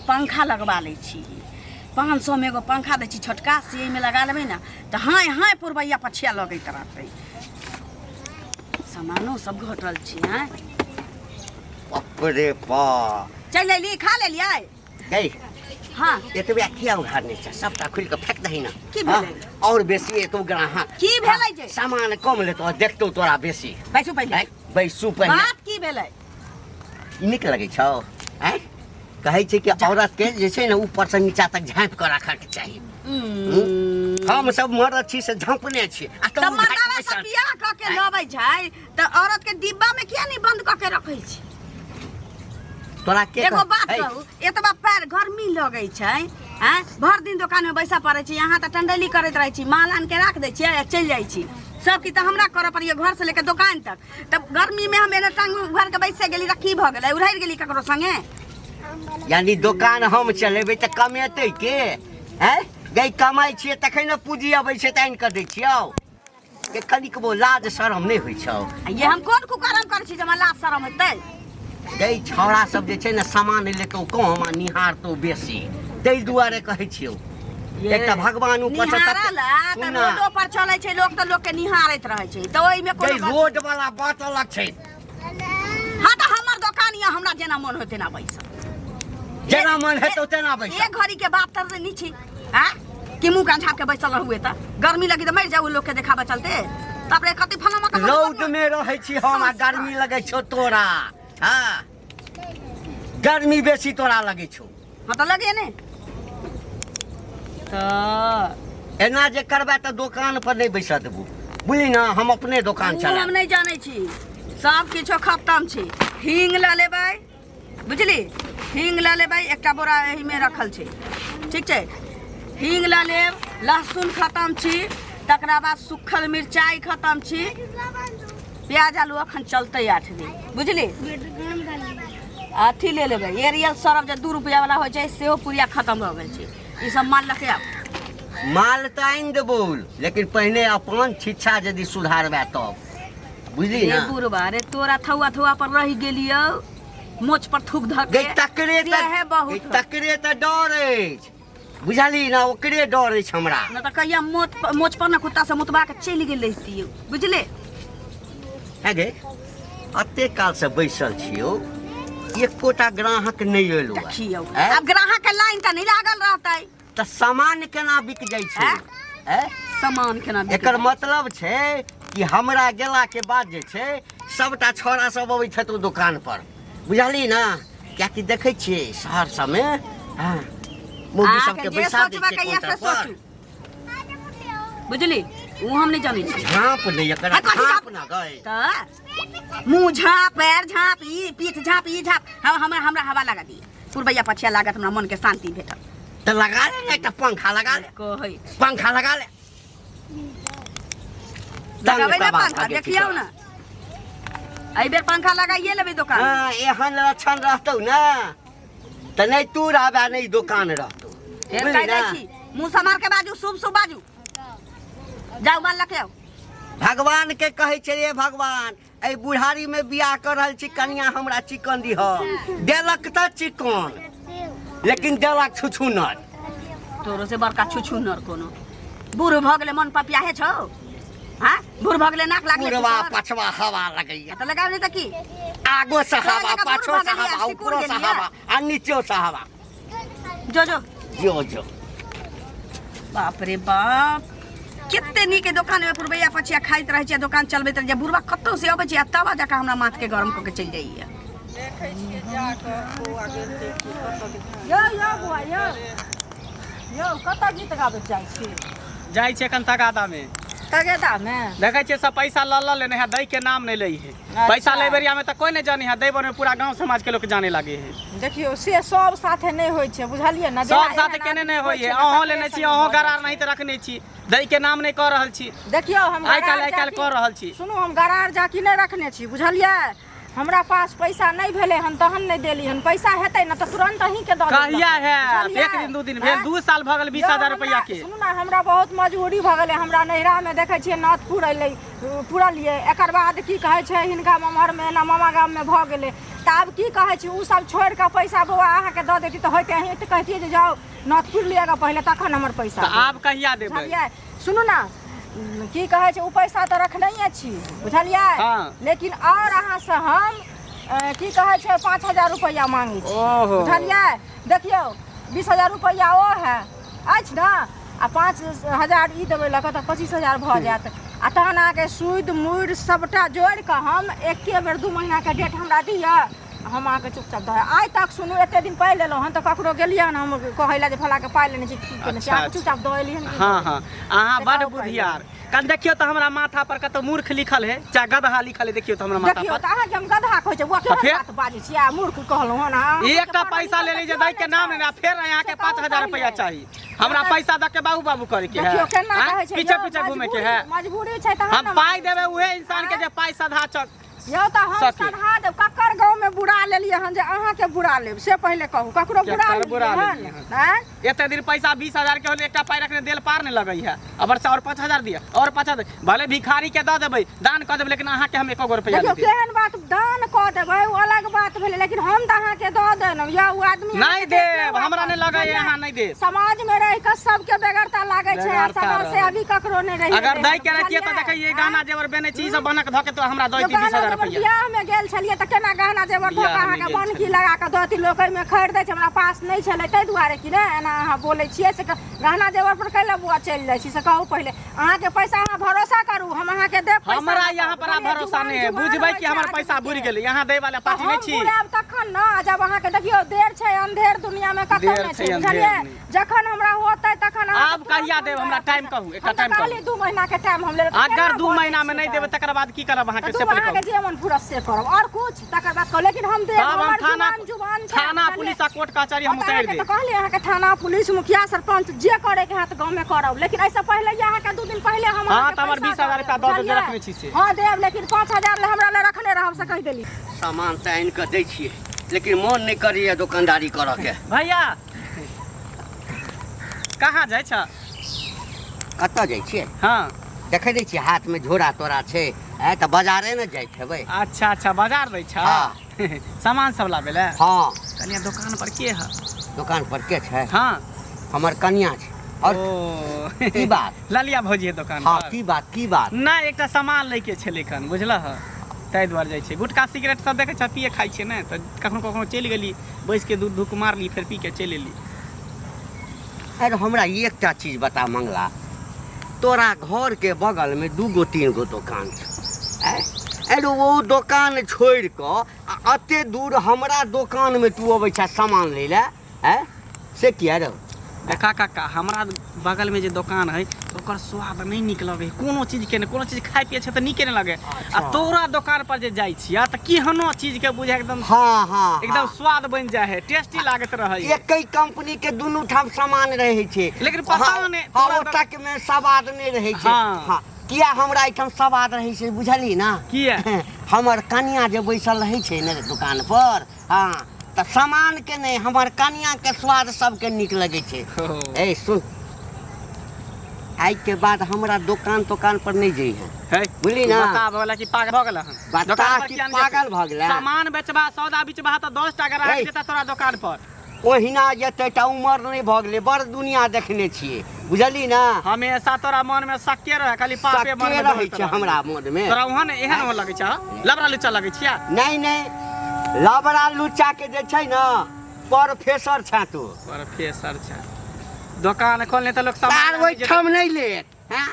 पंखा लगवा लै छी। 500 मे एगो पंखा दै छी छोटका, से एहिमे लगा लेबै ने तऽ हाँय हाँय पुरबैया पछिया लगैत रहतै। सामानो सब घटल छी। आँय। बाप रे बाप। चलि अयली, खा लेलियै? गई। हाँ। एतबे किया उघारने छै? सबटा खुलि कऽ फेंक दही ने। की हाँ? भेलै? और बेसी एतौ ग्राहक। की भेलै जे? सामान कम लेतौ, देखतौ तोरा बेसी। बैसू पहिले। आँय, बैसू पहिले। बात की भेलै? ई नीक लगै छौ? आँय, कहै छै कि औरत के जे छै ने ऊपर से नीचा तक झाँपि कऽ राखऽके चाही। हम सब मरद छी से झाँपने छी आ तऽ तू झाँपि मर्दाना बैसल सब छी। बियाह कऽ के लबै छै तऽ औरत के डिब्बा में किया नहीं बंद कऽ के रखै छै? तोरा के एगो बात है? कहू, एतबा पैर गर्मी लगै छै, आँय, भरि दिन दोकान में बैसऽ पड़ै छै। यहाँ तऽ टंडैली करैत रहै छी, माल आन के राख दै छियै आ चलि जाइ छी। सब किछु तऽ हमरा करऽ पड़ैए, घर से लेके दोकान तक। तब गर्मी में हम एना टांग उघार के बैसे गेली तऽ की भऽ गेलै? उड़ैर गेली ककरो संगे? यानी दोकान हम चलेबै तऽ कमेतै के? हैं गई, कमाइ छियै तखन ने पूँजी अबै छै तऽ आनि कऽ दै छियौ। के कनिकबो लाज शरम नहि होइ छौ? आ ये हम कोन कुकर्म करै छी जे हमरा लाज शरम हेतै? गई, छौड़ा सब जे छै ने सामान लेतौ कम आ निहारतौ बेसी, ताहि दुआरे कहै छियौ। एकटा भगवान ऊपर से निहारल तते- आ तऽ सुन ना, रोडो पर चलै छै लोक तऽ लोक के निहारैत रहै छै, तऽ ओहिमे कोनो गई, रोड वाला बात अलग छै। हाँ, तऽ हमर दोकान यऽ, हमरा जेना मन होय तेना बैसब। जेना मन हेतौ तेना बैस। एक घड़ी के बात तर नहीं छी आ कि मुंह कान झाप के बैसल रहुए, तऽ गर्मी लगी तऽ मरि जाऊ लोक के देखाबे चलते। तापरे कति फलामा के रौद में रहै छी हम आ गर्मी लगै छौ तोरा? हाँ, गर्मी बेसी तोरा लगै छौ। हाँ, तऽ लगे ने तऽ। एना जे करबै तऽ दोकान पर नहि बैसऽ देबू, बुझली ने? हम अपने दोकान ओ हम चलायब। नहि जानै छी। सब किछो खत्म छै। हींग लऽ लेबै, बुझली? हींग लऽ लेबै, एकटा बोरा एहिमे रखल छै। ठीक छै, हींग लऽ लेब। लहसुन खत्म छी, तकरा बाद सुखल मिरचाइ खत्म छी। प्याज आलू अखन चलतै 8 दिन, बुझली? अथी ले लेबै, एरियल सरफ जे 2 रुपैआ वाला होइ छै, सेहो पुड़िया खत्म भऽ गेल छै। ई सब माल लऽ के आब। माल तऽ आनि देबौ, लेकिन पहिने अपन शिक्षा यदि सुधारबै तब, बुझली रे ने? बुढ़बा रे, तोरा थौआ थौआ पर रहि गेलियौ, मोछ पर थूक धऽ के गई, तकरे तऽ सएहे बहुत। गई, तकरे तऽ डर अछि, बुझली ने? ओकरे डर अछि हमरा। न तऽ कहिया मोच मोछ पर ने कुत्ता से मुतबा के चलि गेल रहितियौ, बुझले? है गे, अते काल से बैसल छियौ, एकोटा ग्राहक नहि एलो। देखियौ। हैं? आब ग्राहक के लाइन तऽ नहि लागल रहतै। तऽ सामान केना बिक जाइ छै? हैं? हैं? सामान केना बिक एकर जाइ? मतलब छै कि हमरा गेला के बाद जे छै सबटा छौड़ा सब अबै छथि दोकान पर, बुझली ने? कियाकि देखै छियै शहर सबमे, हँ, मौगी अहाँके सबके जे बैसा दै सोचबै छै कहिया से काउंटर पर। सोचू, बुझली? ओ हम नहि जानै छी। झाँप नहि एकरा। आ, कथी झाँप झाँप? ना गई। तऽ मुँह झाँप, पैर झाँप, ई पीठ झाँप, ई झाँप, हम हमरा हमरा हवा लगा दिअ, पुरबैया पछिया लागत, हमरा मनके शान्ति भेटत। तऽ लगा ले ने एकटा पंखा, लगा ले। कहै छी। पंखा लगा ले। तंग लगबै ने तबाह पंखा। भऽ गेल छी देखियौ तोरा। ने, एहि बेर पंखा लगाइए लेबै दोकान। हाँ, एहन लक्षण रहतौ ने तऽ नहि तू रहबे, नहि दोकान रहतौ। फेर बुझली कहि दै ने? छी, मुँह सम्हार के बाजू, शुभ शुभ बाजू। जाउ, माल लऽ के आउ। भगवान के कहै छै, हे भगवान, एहि बुढ़ारी में बियाह कर रहल छी, कनिया हमरा चिकन दिह। देलक तऽ चिकन, लेकिन देलक छुछुनर। तोरो से बड़का छुछुनर कोनो। बूढ़ भऽ गेलै, मन पपियाहे छौ? हाँ, बूढ़ भऽ गेलै, नाक लागलै पुरवा छुछुनर। पछवा हवा लगैया। तऽ लगाब नहि तऽ की? आगो से तोरा हवा, जकाँ बूढ़ पाछो भऽ से गेलियै, हवा, सिकुड़ ऊपरो से गेलियै। हवा आ नीचो से हवा। जो जो। जो जो। बाप रे बाप, कते नीक दोकान में पुरबैया पछिया खाइत रहै छै, दोकान चलबैत रहै छै। बुढ़बा कतौ से अबै छै आ तवा जकाँ हमरा माथ के गरम कऽ के चलि जाइए। देखै छियै जाकऽ, बौआ गेल छै कि कतऽ गेल? यौ यौ बौआ, यौ यौ, कतऽ गीत गाबैत जाइ छी? जाइ छै एखन तगादामे। तगेदामे? देखै छियै, सब पैसा लऽ लऽ लेने है, दै के नाम नहि लै है। पैसा लै बेरिया में तऽ कोई नहि जाने है, दै बेर में पूरा गांव समाज के लोग जाने लागे है। देखियौ, से सब साथे नहि होइ छै, बुझलियै ने? सब जेना साथे एहन केने आदमी नहि होइ होइ है। छै ने, अहूँ तकरे लेने छी, संगे अहूँ भऽ गरार जाइ नहीं छै। तऽ रखने छी, दै के नाम नहि कऽ रहल छी। देखियौ, हम आइ गरार काल्हि आइ काल्हि जाकी कऽ रहल छी। सुनू, हम गरार जाकी नहि रखने छी, बुझलियै? हमरा पास पैसा नहि भेलै हन तहन नहि देली हन। पैसा हेतै ने तऽ तुरंत अहीँके दऽ देब। कहिया है? बुझलियै? एक दिन 2 दिन भेल? आँय? 2 साल भऽ गेल बीस यौ, हजार रुपैआ के। सुनू ने, हमरा बहुत मजबूरी भऽ गेलै। हमरा नैहरामे देखै छियै नाथ पुरल, पुरलियै, एकर बाद की कहै छै, हिनका ममहरमे एना मामा गाममे भऽ गेलै, तऽ आब की कहै छी ओ सब छोड़ि कऽ पैसा बौआ अहाँके दऽ देती तऽ होइते अहीं तऽ कहतियै जे जाउ नथ पुरि लिअ गऽ पहिले तखन हमर पैसा तऽ देब। आब कहिया देबै बुझलियै सुनू ने की कहै छै ओ पैसा तऽ रखनहिए छी बुझलियै हँ। लेकिन आओर अहाँसँ हम की कहै छै 5000 रुपैआ मांगै छी ओहो। बुझलियै देखियौ 20,000 रुपैआ ओ है अछि ने आ 5000 ई देबै लऽ कऽ तऽ 25,000 भऽ जायत आ तहन अहाँके सूद मूड़ सभटा जोड़ि कऽ हम एके बेर 2 महीनाके डेट हमरा दिअ हम अहाँके चुपचाप दऽ आइ तक सुनू एते दिन पाइ लेलहुँ हन तऽ ककरो गेलियै हन हम कहै लए जे फलाके पाइ लेने छी की केने छी अच्छा, अहाँके चुपचाप दऽ एलियै हन की हाँ हाँ अहाँ से बड कहू पहिले। बुधियार कन देखियौ तऽ हमरा माथा पर कतौ मूर्ख लिखल है चाहे गदहा लिखल है देखियौ तऽ हमरा माथा देखियौ पर तऽ अहाँके हम गदहा कहै छै बौआ केहन फेर? बात बाजै छियै आ मूर्ख कहलहुँ हन अहाँ एकटा पैसा ले लीजिए दै के नाम लेना फिर यहाँ के से कहू 5000 रुपया पहिले। चाहिए हमरा पैसा दऽ के बाबू बाबू करे के है देखियौ केना आँय? कहै छै पीछे यौ, पीछे घूमे के है मजबूरी छै तहन हम ने पाई मांगै देबै छी। उहे इंसान के जे पाई सधा चक यौ तऽ हम सके। सधा देब ककर गाँवमे बुरा लेलियै हन जे अहाँके बुरा लेब से पहिले कहू ककरो बुरा केकर बुरा लेलियै लेलियै हन आँय? एते दिन पैसा 20,000 के होले एकटा पाई रखने देल पार नहीं लगई है अबर से और 5000 दिया और 50 भले भिखारी के दऽ देबै दान कऽ देबै लेकिन अहाँ के हम एको गो रुपया देखियौ नहीं देब केहन बात दान कऽ देबै ओ अलग बात भेलै लेकिन हम तऽ अहाँके दऽ देलहुँ या ओ आदमी नहीं अहाँके देत देब नहि हमरा नहीं वापस, लगै बुझलियै? अहाँ नहीं देब समाज में रह कऽ सबके बेगरता लागै छै आ बेगरता समाज से रहै। अभी ककरो नहि रहि अगर दै के रहितियै तऽ देखियै गहना जेवर बेने छी ई सब बन्हक धऽ के तो हमरा दऽ दी 20,000 रुपया बियाह में गेल छलियै तऽ केना गहना जेवर धऽ कऽ बियाहमे अहाँके गेल बनकी छलियै। लगा कऽ दऽ दी लोक एहिमे खरीदै छै हमरा पास नहि छलै ताहि दुआरे कि ने एना अहाँ बोलै छियै से गहना जेवर पर कैला बुआ चलि जाइ छी से कहू पहिले अहाँके पैसा अहाँ भरोसा करू हम अहाँके देब पैसा हमरा यहाँ पर आब बुझलियै? भरोसा जुबान नहीं है जुबान बुझबै होइ कि छै हमर पैसा आदमीके। बुरि गेलै यहाँ दै वाला तऽ पार्टी नहीं हम छी बुरायब तखन ने जब अहाँके देखियौ देर छै अंधेर दुनिया में कतौ देर नहि छै, छै अंधेर बुझलियै नहि। जखन हमरा होतै तखन अहाँके आब कहिया तुरंत देब हम हमरा देब टाइम पैसा। कहू, एकटा हम तऽ टाइम कहू। कहली 2 महीना के टाइम हम लेबै तऽ अगर केना 2 भऽ महीना जाइ में छै नहीं तऽ? देबै तकर बाद की करब अहाँके तऽ से दू पहिले अहाँके कहू जे मन फुरत से करब और कुछ तकर बाद कहू लेकिन हम देब तब हम हमर थाना जुबान जुबान छै थाना बुझलियै? पुलिस आ कोर्ट कचहरी हम हम उतारि अहाँके देब तऽ कहली अहाँके थाना पुलिस मुखिया सरपंच जे करे के हैत गाँव में करब लेकिन एहिसँ पहिले ये अहाँके 2 दिन पहिले हम हाँ, अहाँके तऽ हमर पैसा 20,000 रुपया दऽ देब जे बुझलियै? रखने छी से। हाँ देब लेकिन 5000 ले हमरा ले रखने रहब से कहि देली सामान तऽ आनि कऽ दै छियै लेकिन मन नहि करैए दोकानदारी करऽके भैया कहाँ जाइ छ कतऽ जाइ छियै हाँ देखै नहि छियै हाथमे झोरा तोरा छै आँय तऽ बाजारे ने जाइत हेबै अच्छा अच्छा बाजार दै छ हाँ। सामान सब लाबै लए हाँ कनिया दोकान पर के है दोकान पर के छै हाँ हमर कनिया छै और ओ की बात ललिया भौजी है दोकान हाँ पर की बात की बात ना एकटा सामान लैके छलै कन बुझलह ताहि दुआरे जाइ छै गुटखा सिगरेट सब देखै छ पिए खाइ छियै ने तऽ कखनो कखनो चलि गेली बैसके दूध धूक मारली फेर पी के चलि एली अरे हमरा एकटा चीज बता मंगला तोरा घरके बगलमे 2 गो 3 गो दोकान छै आँय? अरे ओ दोकान छोड़ि कऽ आ एते दूर हमरा दोकानमे तू अबै छह सामान लै लए आँय से किया रौ देखा काका हमरा बगलमे जे दोकान है तऽ ओकर स्वाद नहि नीक लगै है कोनो चीजके नहि कोनो चीज खाइ पियै छै तऽ नीके नहि लगै आ तोरा दोकान पर जे जाइ छियै तऽ केहनो चीजके बुझा एकदम हाँ हाँ एकदम स्वाद बनि जाइ है टेस्टी लागैत रहै है एकै कंपनी के दुनू ठाम सामान रहै छै लेकिन पता हाँ, नहि, हाँ तोरा ओतक में स्वाद नहि रहै छै हाँ। हाँ किया हमरा एहिठाम स्वाद रहै छै बुझली ना किया? हमर कनिया जे बैसल रहै छै ने दुकान पर हाँ तऽ सामान के नहि हमर कनिया के स्वाद सबके नीक लगै छै हो। ए सुन आइ के बाद हमरा दोकान तोकान पर नहि जइहे है बुझली ना? बता भऽ गेला कि पागल भऽ गेला हन बता दोकान पर कि किया नहि जेतै? पागल भऽ गेला? सामान बेचबा सौदा बेचबा तऽ 10 टा ग्राहक है। जेता तोरा दोकान पर ओहिना जेतै तऽ उमर नहि भऽ गेलै बड़ दुनिया देखने छियै बुझली ना हमेशा तोरा मन में शक्के रहे खाली पापे मन शक्के में रहै दौड़ैत छै हमरा मन में तोरा वहाँ ने एहन हो लगै छै लबड़ा लुच्चा लगै छिया नहीं नहीं लबड़ा लुच्चा के जे छै ने प्रोफेसर छा तू प्रोफेसर छै दोकान खोलने तऽ लोक तार सामान ओहिठाम नहि लेत हैं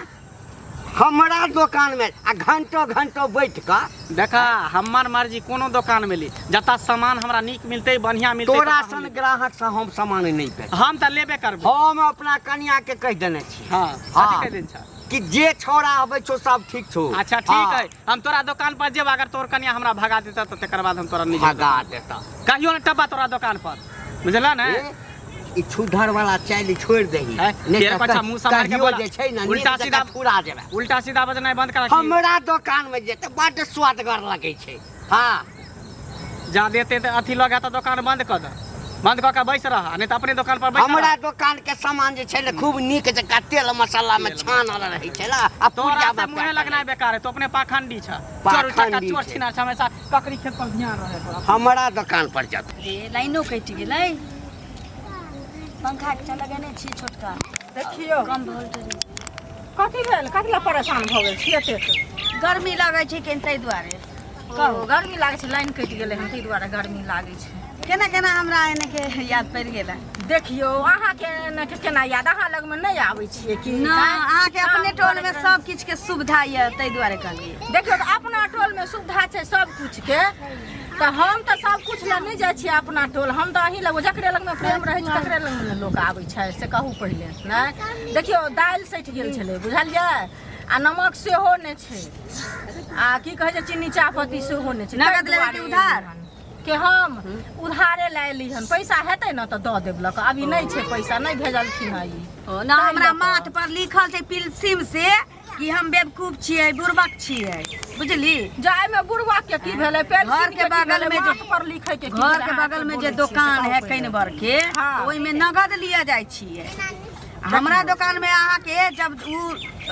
हमरा दोकान में आ घंटो घंटो बैठ कऽ देखा हमर मर्जी कोनो दोकान में ली जतऽ सामान हमरा नीक मिलतै बढ़िया मिलतै तोरा ततऽ हम सन लेबै। ग्राहक से हम सामान नहि बेचब हम तऽ लेबे करबै हम अपना कनिया के कहि देने छी हाँ हाँ। कथी कहि देने छह कि जे छौड़ा अबै छौ सब ठीक छौ अच्छा ठीक है हम तोरा दोकान पर जेब अगर तोर कनिया हमरा भगा देता तऽ तकर बाद हम तोरा नहि जेबै भगा देता कहियो ने टब्बा तोरा दोकान पर बुझल ने ए, ई छुधर वाला चालि छोड़ि दही है, नहि तेरे तऽ पाछा मुँह सम्हारि के कहियो बोला। जे छै ने उल्टा नीक जकाँ सीधा- फुरा जेबै उल्टा सीधा बजनाइ बंद कर हमरा दोकान में जे तऽ बड्ड स्वादगर लगै छै हाँ जा देते तऽ अथी लगा तऽ दोकान बंद कऽ दे बंद कऽ के बैस रह, नहीं तऽ अपने दोकान पर बैस। हमरा दोकान के सामान जे छै ने खूब नीक जकाँ तेल मसाला में छानल रहै छै ने, आ तोरा पुरिया से में मुँहे पैक लगनाइ बेकार है, तो अपने पाखंडी छ, चोर उच्चका, पाखंडी चोर छै। छिनार छ, हमेशा ककरी खेत पर ध्यान रहे तोरा। हमरा दोकान पर जत रे, लाइनो कटि गेलै। पंखा एकटा लगेने छी छोटका। देखियौ, कम वोल्टेज। कथी भेल? कथी लए परेशान भऽ गेल छी एतेक? गर्मी लगै छै कनि, ताहि दुआरे। कहू, गर्मी लागै छै? लाइन कटि गेलै हन ताहि दुआरे गर्मी लागै छै? केना केना हमरा एने के याद पड़ि गेलै? देखियौ, अहाँके एने के केना याद? अहाँ लगमे नहि आबै छियै की? न, अहाँके अपने काम टोलमे करैत सब किछुके सुविधा यऽ, ताहि दुआरे कहलियै। देखियौ तऽ अपना टोलमे सुविधा छै सब कुछके, तऽ हम तऽ सब कुछ लए नहि जाइ छियै अपना टोल, हम तऽ अहीं लग। जकरे लगमे प्रेम रहै छै तकरे लगमे ने लोक आबै छै, से कहू पहिले। नहि, देखियौ, दालि सठि गेल छलै, बुझलियै? आ नमक सेहो नहि छै, आ की कहै छै, चीनी चाहपत्ती सेहो नहि छै। नगद ताहि लेबै कि दुआरे उधार? एलियै हन। के हम उधारे लए एली हन। पैसा हेतै ने तऽ दऽ देब लऽ कऽ। अभी नहि छै पैसा, नहि भेजलखिन हँ ई। ओ न, हमरा माथ पर लिखल छै पिलसिम से कि हम बेवकूफ छियै, बुड़बक छियै, बुझली? जाहिमे बुढ़वा के की भेलै? घर के बगल में जे माथ पर लिखै के की घर भेलै? के अहाँ बगल में बोलै जे छियै से दोकान कहू है पहिले। कैनबर के, हाँ। ओहिमे नगद लिअ जाइ छियै। हमरा दोकान में अहाँके जब उ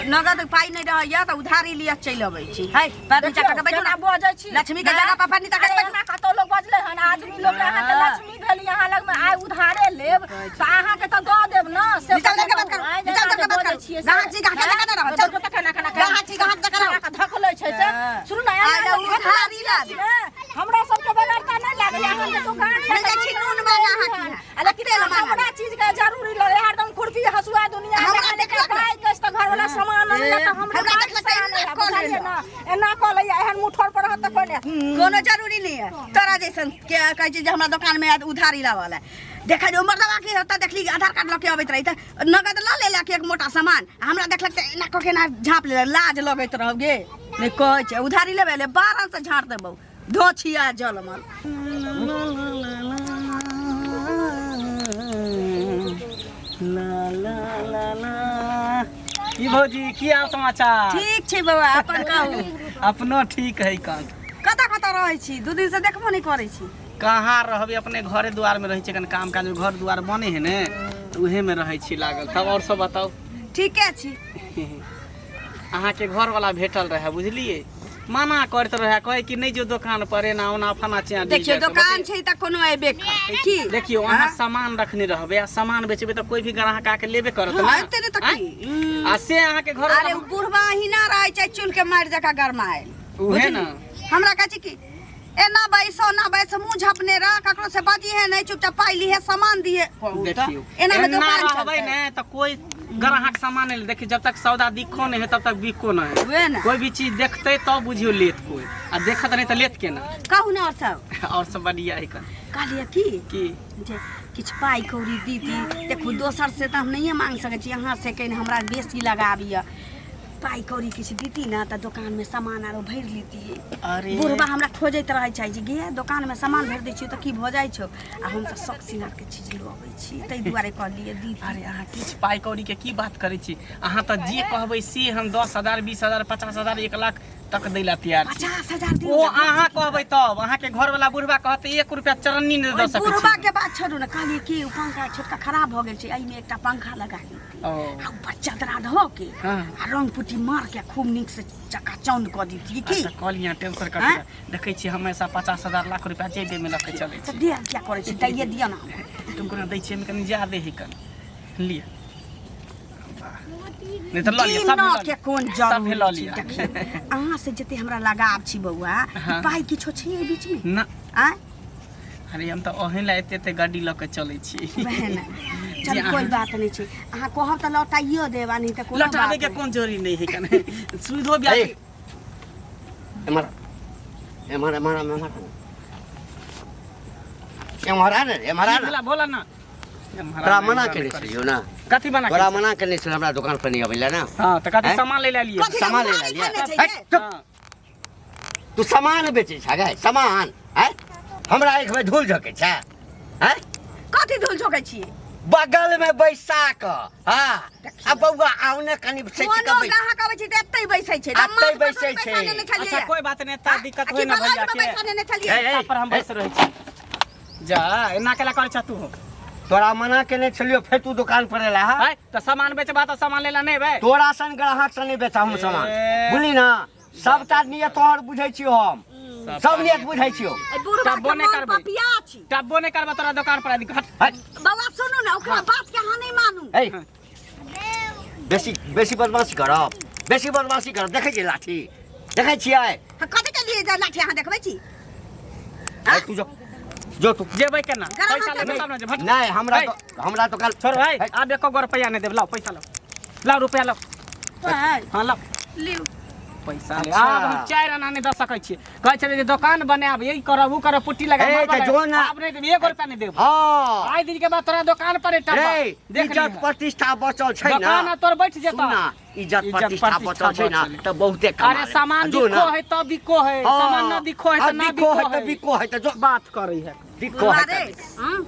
नगद पाइ नहि रहैया तऽ उधारी लिअ चलि अबै छी। है, पैर नीचा कऽ के बैठू केना ने। बजै छी? लक्ष्मी के जगह पर पैर नीचा कऽ के अरे बैठू। एना कतौ लोक बजलै हन? आदमी लोक अहाँके लक्ष्मी भेली, अहाँ लगमे आइ उधारे लेब तऽ अहाँके तऽ दऽ देब ने से। नीचा उतर के बात करू, आइ नीचा उतर के बात बजै करू। छियै से। गाहक छी, गाहक जकाँ नहि रहब, चल। देखियौ तऽ केना केना गाहक छी, गाहक जकाँ रहब। केना धकलै छै से। सुनू ने, एना आइ जे धकलै उधारी छियै ला दे। ने, हमरा सबके बेगरता नहि लागैया। अहाँके दुकान यऽ नहि जाइ छी नून मांगे अहाँके यहाँ। आ लेकिन तेल मांगे। हमरा चीज के जरूरी लगे, हरदम खुरपी हसुआ दुनिया हमरा के देखलक ने। पाइ के तऽ घरवाला सामान अनलक तऽ हमरा हमरा बाइक देखलक से तऽ आनैया, एना कऽ बुझलियै लेलक। ने? एना कऽ लैया, एहन मुठोर पर रहत तऽ कोने कोनो जरूरी नहीं है। तोरा जैसन के कहै छै जे हमरा दोकान में आयत उधारी लावल है। देखा जो मर्दवा के होता, देखली आधार कार्ड लऽ के अबैत रही तऽ नगद लऽ लेलक एक मोटा सामान। आ हमरा देखलक तऽ एना कऽ के एना झाँप लेलक। लाज लगैत रहौ गे। नहि कहै छै उधारी लेबै ले, बारह से झाँट देबौ धोछिया जलमल। ला ला ला ला। की भौजी, की हाल समाचार? ठीक छै बौआ, अपन कहू। अपनो ठीक है। कन कतऽ कतऽ रहै छी? 2 दिन से देखबो नहि करै छी। कहाँ रहबै, अपने घरे दुआर में रहै छी। कन काम काज में घर दुआर बने है ने, तऽ उहे में रहै छी लागल। तब और सब बताउ। ठीके छी। अहाँके घरवाला भेटल रहै, बुझलियै? मना करैत रहै, कहै कि नहि जो दोकान पर, एना ओना फना चिया। देखियौ, दोकान छै तऽ कोनो अयबे करतै की? देखियौ, अहाँ सामान रखने रहबै आ सामान बेचबै तऽ कोई भी ग्राहक आके लेबे करत हाँ, ना। एते नहि तऽ की? आ से अहाँके घर अरे, उ बुढ़बा अहिना रहै छै चूल के मारि जकाँ गरमायल। उहे ने। हमरा कहै छै कि एना बैसो ना बैसो, मुँह झपने रह, ककरो से बजी है नहीं, चुपचाप पाई ली है, सामान दिए। देखियौ, एना में एना दोकान रहबै चलतै? ने तऽ कोई ग्राहक सामान नहीं। देखियौ, जब तक सौदा दिखो नहीं है तब तक बिको नहीं है। उहे ने। कोई भी चीज देखते तब बुझियौ लेत कोई, आ देखत नहीं तऽ लेत केना? कहू ने और सब। और सब बढ़िया है। कन कहलियै की की? जे किछु पाइ कौड़ी दीदी। देखू, दोसर से तऽ हम नहिए मांग सकै छी, अहाँ से कनि हमरा बेसी लगाबिय। पाइ कौड़ी किछु दीती ने तऽ दोकानमे सामान आरो भरि लीतियै। अरे, बुढ़बा हमरा खोजैत रहै छै जे गे, दोकानमे सामान भरि दै छियै तऽ की भऽ जाइ छौ? आ हम तऽ शौक सिंगारके चीज लऽ अबै छी, ताहि दुआरे कहलियै दीदी। अरे, अहाँ किछु पाइ कौड़ी के की बात करै छी? अहाँ तऽ जे कहबै से हम 10,000, 20,000, 50,000, 1 लाख तक दै ला तैयार छी। 50,000 दियौ। ओ अहाँ कहबै तब, अहाँके घरवाला बुढ़बा कहतै 1 रुपया चरन्नी नहि दऽ सकै बुढ़बा छी। के बात छोड़ू ने। कहलियै कि ओ पंखा छोटका खराब भऽ गेल छै, एहिमे एकटा पंखा लगा लीती ओ। आ ऊपर चदरा धऽ के आ रंग पुट्टी मार के खूब नीक से चकाचौंध कऽ दीती की। अच्छा, कहलियै टेंशन कथी आँय? लए? देखै छियै, हमेशा 50,000 लाख रुपया जेबे में लऽ के चलै तऽ छी। देर किया करै छी? दैये दिअ ने। तुम दै छियै, एहिमे कनि ज्यादे है। कनि लिअ, नहि तऽ लऽ लिअ सब। कीनऽ लऽ के लिअ। कोन सब जरूरी लऽ छै? लिअ। देखियौ, अहाँ से जते हमरा लगाव छी बौआ, हाँ। पाइ किछो छै एहि बीचमे? ना। आँय? अरे, हम तऽ अहीं ला एते एते गाड़ी लऽ के चलै छी। वएह ने। जे चल, कोई बात नहीं छै। अहाँ कहब तऽ लौटाइयो देब, आ नहीं तऽ कोनो लौटाबे बात के नहि। कोन जरूरी नहीं है। कने सुविधो ब्याज ए, एम्हर एम्हर एम्हर एम्हर एम्हर आ ने, एम्हर आ ने। बोला, बोला ना। तोरा मना केने छलियौ ने? कथी मना? तोरा मना केने छलियौ हमरा दोकान पर नहीं अबै लए ने? हाँ, तऽ कथी हैं? सामान ले लियै? कथी सामान ले उधारी लियै? खाने छै हट, गे? चुप। हाँ। तू सामान बेचै छ गे सामान? हैं, हमरा आँखिमे धूल झोकै छ? हैं? कथी धूल झोकै छी? बगल में बैसा कऽ। हाँ, आ बौआ, आउ ने कनि सटि कऽ कोनो बैस। ग्राहक अबै छै तऽ एतै बैसै छै। एतै बैसै छै। अच्छा, कोई बात नहीं, एता दिक्कत होय ना भैया के। पैसा नेने छलियै। ए, ए, पर हम बैस रहै छी। जा एना केला करै छ तू तोरा मना केने छलियो फेर तू दुकान पर एला हा है तऽ सामान बेचबा तऽ सामान लेला नहि एबै तोरा सन ग्राहक से नहीं बेचा हम सामान ए। बुझली ना सबटा नियत तोहर बुझै छियो हम सब नियत बुझै छियो एहि बुढ़बा टब्बो के नहि मन करबै। पपिया छी टब्बो नहि करबा तोरा दोकान पर आदि घट हट बौआ सुनू ने ओकरा बात के अहाँ नहि मानू ए बेसी बेसी बदमाशी करब बेसी बदमाशी करब देखै छियै लाठी देखै छियै हाँ, कथी के लिए लाठी अहाँ देखबै छी ए, तू जो जो तू जेबै केना गरम पैसा हाथ लेबै तब ने जे भट नहीं हमरा ए, तो हमरा तो कल छोड़ भाई ए, आब एको गो रुपैआ नहि देब लाओ पैसा लाओ लाओ रुपैआ लाओ हाँ लाओ लिउ पैसा ले अच्छा। आब हम 4 आना नहि दऽ सकै छियै कहै छलै जे दोकान बनायब ई करब उ करब पुट्टी लगा ए, तऽ जो ना। आब नहि देब 1 रुपैआ नहि देब हाँ आइ दिन के बाद तोरा दोकान पर एकटा रे देख इज्जत लिहे। प्रतिष्ठा बचल छै ना दोकान आ तोर बैठ जेतौ सुन ना इज्जत इज्जत प्रतिष्ठा प्रतिष्ठा बचल छै ना बचल। तऽ बहुते कमा अरे लेब। सामान जो ना। बिको है तब बिको है हाँ। सामान न दिखो है आ, तऽ ना बिको है तऽ बिको है तऽ जो बात करै है बिको है अरे तऽ हम्म?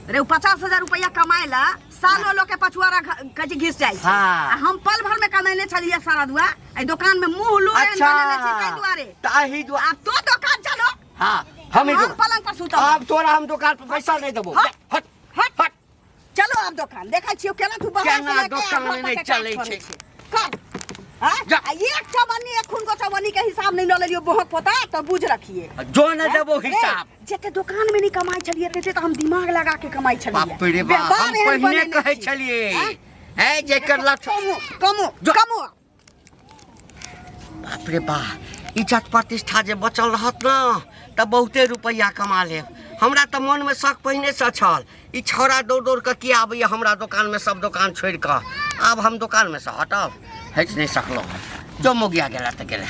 रे 50,000 रुपया कमाए ला सालो लोग के पछुआरा कथी घिस जाइ छै हाँ। आ हम पल भर में कमेने छलियै सारा दुआ एहि दुकान में मुंह लू एहन अच्छा बनेने छी ताहि दुआरे तऽ एहि दुआरे आब तो दुकान चलो हाँ हम ही हम दुकान पलंग पर सुतब आब तोरा हम दुकान पर पैसा नहीं देबो हट। हट हट हट चलो आब दोकान देखै छियौ केना तू बाहर से केना लेके दोकान आ घर तक नहि के चलै काज छै। करै कर हाँ? जा। आ एक चवन्नी एखुन गो चवन्नी के हिसाब नहीं लऽ लेलियो बोहक पोता तऽ बुझ रखिए जो न देबो हिसाब रे, जते दुकान में नहीं कमाई छलिए तेते तऽ हम दिमाग लगा के कमाई छलिए बाप रे बाप व्यापार हम एहन पहिने बनेने कहै छी। छलिए आँय? है जेकर लक्ष्य कमो कमो जो। कमो बाप रे बा इज्जत प्रतिष्ठा जे बचल रहत ने तऽ बहुते रुपैआ कमा लेब हमरा तऽ मनमे शक पहिनेसँ छल ई छौड़ा दौड़ दौड़ कऽ किया आबैए हमरा दोकानमे सब दोकान छोड़ि कऽ आब हम दोकानमे सँ हटब हटि नहि सकलहुँ जो मोगिया गेला तऽ गेला।